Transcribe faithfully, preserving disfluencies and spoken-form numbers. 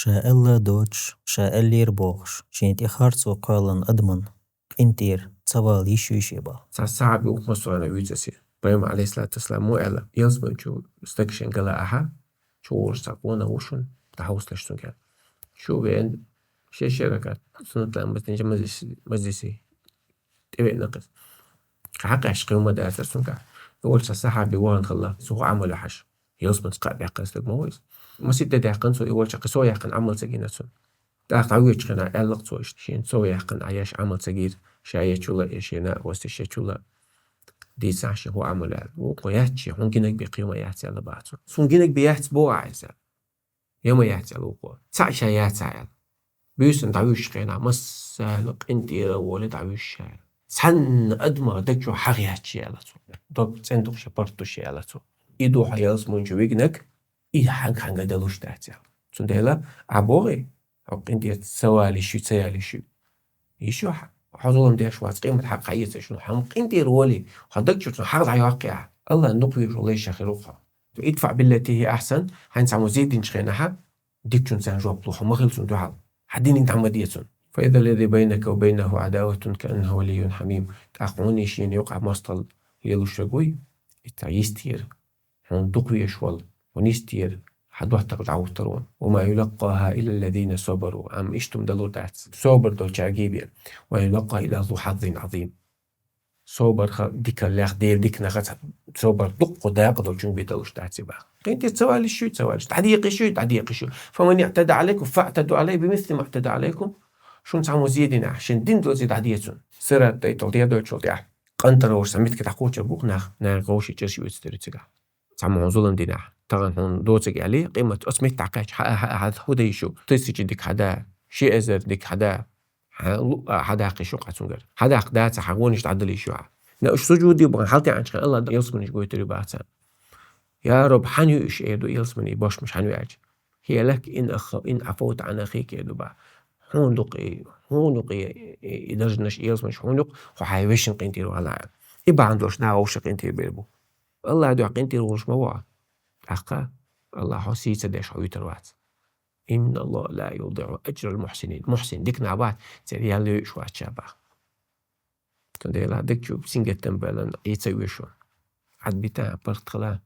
Ша аьлла доцуш, ша аьллера бохуш, шен тӀе харцо кхоьллина адаман къинтӀера ца вала йиш ю шен бала. Цхьа сахьаби ву массо а вуьйцу асе. Пайхамар, алейхиссалату вассалам, мо аьлла: «Ялсамани чу стаг шен гала ахьа, чу гӀур цхьа къонах ву шуна, дӀахьовсалаш цуьнга». Чу веана, шен-шен ракаӀат суннат ламаз динчу мажлис-, мажлисе тӀевеана кхин. Хьакъ аьлча, кхин хӀума дацара цуьнгахь. И волчу цхьа сахьаби вахана хилла, цо хӀун Ӏамал ю хьажа. Ялсаманца кхаъ баьккхина стаг ма ву иза. Масийтта даьккхина цо, и волчу кхин сов яьккхина Ӏамал ца гина цунна. ТӀаккха дӀавоьдучу хенахь аьлла-кх цо иштта, шена сов яьккхина Ӏа еш Ӏамал ца гира, ша ечул а, я шен накъосташа ечул а. Дийцахь шен хӀун Ӏамал аьлла. Вукхо: «Яц, хьуна гинарг бен кхин хӀума яц», аьлла бах цо. «Суна гинарг бен яц боху ахь иза?» «Я ма яц», аьлла вукхо. «Цхьаъ ша яц», аьлла. Буьйсанна дӀавуьжучу хенахь, массарна къинтӀера а волий дӀавуьжуш ша, аьлла. «Цхьанна адамах даг чу хьагӀ яц ша», аьлла цо. «Дог цӀена ду-кх ша, паргӀат ду ша», аьлла цо. «И ду хьо ялсамани чу вигнарг, и хьанга-хьанга далуш дац», аьлла. Цундела Ӏа бохий, хьо къинтӀера ца вала йиш ю, ца яла йиш ю. Йиш ю хьан. Хьо зулам деш вац, къемат хьакъ хьаэца йиш ю. Хьо къинтӀера волий, хьо даг чу цунна хьагӀ дӀайоккхий ахь. Аллахьна дукха везаш волу лайша хир ву хьо. «ادفع بالتي هي أحسن», хьайна цхьаммо зе динчу хенахь, дикачунна царна жоп ло, хьо ма хила цунна дуьхьал. Хьан диниг дӀа ма де цунна. «فإذا الذي بينك وبينه عداوة كأنه ولي حميم». ТӀаккха хьуна шена юкъахь мостагӀалла лелош верг вуй, и цхьа йистера, хьуна дукха везаш волу, хьуна йистера, хьан доттагӀа дӀахӀуттур ву. «وما يلقاها إلا الذين صبروا». Амма иштта хӀума далур дац собар долчаьрга бен. «ويلقاها إلا ذو حظ عظيم». Собарх дикаллех, Делан диканах цхьа собар дуккха дакъа долчуьнга бен далуш дац и бах. КъинтӀера ца вала йиш ю, ца вала йиш ю. ДӀадекъа йиш ю, дӀадекъа йиш ю. «فمن اعتدى عليكم فاعتدوا عليه بمثل ما اعتدى عليكم». Шуна цхьаммо зе дина, шен дина доций дӀаде цунна. Сират тӀе тӀе дӀадоьдучул тӀаьхьа къинтӀера волуш цхьа меттиг дӀакхочур бу нах, наха вовшийн чӀирш оьцуш дерг цигахь. Цхьаммо хьуна зулам дина, тахана хьуна доцург аьлла, къемат оцу метте дӀакхаьчча, хьан, хьан, хьан, хӀун дан йиш ю? Тысяча дика хьан да, ши эзар дика хьан да, хьан лу-, а, хьан даккха йиш ю-кх цуьнгара. Хьан даккха дац, хьан гонаш дӀадала йиш ю хьан. Нах уьш сужуде бахана хьалатаьӀначу хенахь Аллахь ялсаманеш гойтур ю бах царна. «Я Рабби, хьан ю уьш?» эр ду ялсамане, бошмаш хьан ю аьлча. «هي لك إن أخ-، إن عفوت عن أخيك», эр ду бах. Хьуна ду-кх и, хьуна ду-кх и, и, и даржанаш, ялсаманеш хьуна ю-кх, хьо хьайн вешина къинтӀера вала аьлла. И бахьана долуш наха вовшийн къинтӀера бер бу. Аллахьан дуьхьа къинтӀера волуш ма ву хьо. ТӀаккха Аллахь хьо сий ца деш хьо вуьтур вац. «إن الله لا يضيع أجر المحسنين». Мухьсин дика нах бац, церан ял йойуш вац ша бах. Цундела даг чу сингаттам балан Ӏе ца оьшу. Ӏад бита, паргӀат хила,